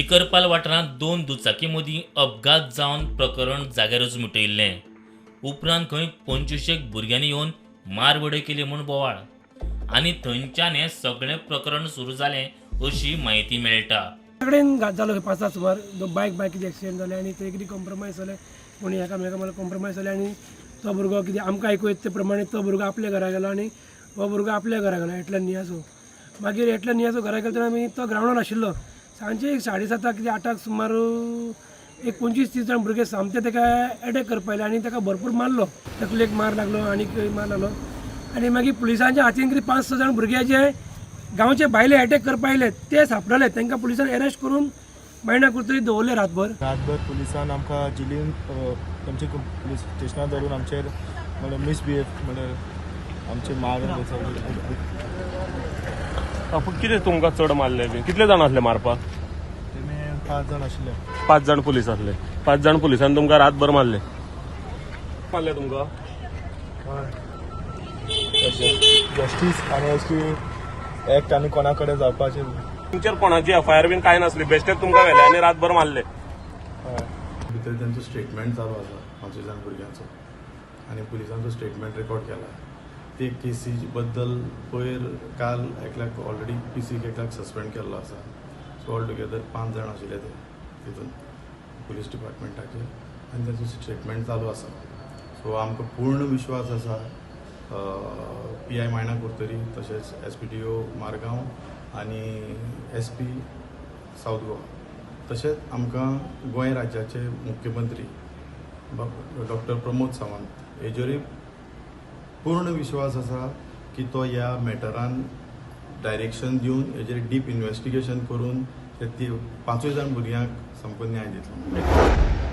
दिकरपाल वाठारांत 2 दुचाकी मदीं अपघात जावन प्रकरण जाग्यारूच मिटयल्लें. उपरांत खंय 25 भुरग्यांनी येवन मारबडय केली म्हूण बोवाळ आनी थंयच्यान हें सगळें प्रकरण सुरू जालें अशी म्हायती मेळटा. कडेन घात जालो 5 सुमार बायक एक्सिडेंट जाले आनी ते कितें कॉम्प्रोमायज जाले कोणी एकामेका मला कॉम्प्रोमायज जाले आनी तो भुरगो कितें आमकां आयकूं येता ते प्रमाणे तो भुरगो आपल्या घरा गेलो आनी हो भुरगो आपल्या घरा गेलो एकल्या नियाजो. मागीर एकल्या नियाजो घरा गेलो तेन्ना आमी तो ग्रावंडार आशिल्लो. सांजे 7:30 कितें 8 सुमार एक 25-30 जाण भुरगे सामके ताका एटॅक करपा आयले आनी ताका भरपूर मारलो. तकलेक मार लागलो आनी मार लागलो आनी मागीर पुलिसांच्या हातीन कितें 5-6 जाण भुरगे जे गांवचे भायले एटॅक करपा आयले ते सापडले. तांकां पुलिसान अरेस्ट करून मायणा कुर्तरी दवरले रातभर. रातभर पुलिसान आमकां जिलीन आमचे पुलीस स्टेशनार धरून आमचेर म्हणल्यार मिसबिहेव म्हणल्यार आमचे मारून. पूण कितें तुमकां चड मारले बी? कितले जाण आसले मारपाक? तेमी 5 जाण आशिल्ले. 5 जाण पुलीस आसले. 5 जाण पुलिसान तुमकां रातभर मारले. मारले तुमकां? जस्टीस आनी अशी एक्ट आनी कोणा कडेन जावपाचें. तुमचेर कोणाची एफआयआर बीन कांय नासली, बेश्टेच तुमकां व्हेले आनी रातभर मारले. भितर तेंचो स्टेटमेंट चालू आसा 5 जाण भुरग्यांचो आनी पुलिसांचो स्टेटमेंट रेकॉर्ड केला. ते केसी बद्दल पयर काल एकल्याक ऑलरेडी पीसीक एकल्याक सस्पेंड केल्लो आसा. सो ऑल टुगेदर 5 जाण आशिल्ले ते तितून पुलीस डिपार्टमेंटाचे आनी तेंचो स्टेटमेंट चालू आसा. सो आमकां पूर्ण विश्वास आसा PI मायणा कुर्तरी तशेंच SPDO Margao आनी SP south गोवा तशेंच आमकां गोंय राज्याचे मुख्यमंत्री डॉक्टर प्रमोद सावंत हेजेरूय पूर्ण विश्वास आसा की तो ह्या मॅटरान डायरेक्शन दिवन हेजेर डीप इन्वेस्टिगेशन करून ते 5 जाण भुरग्यांक सामको न्याय दितलो.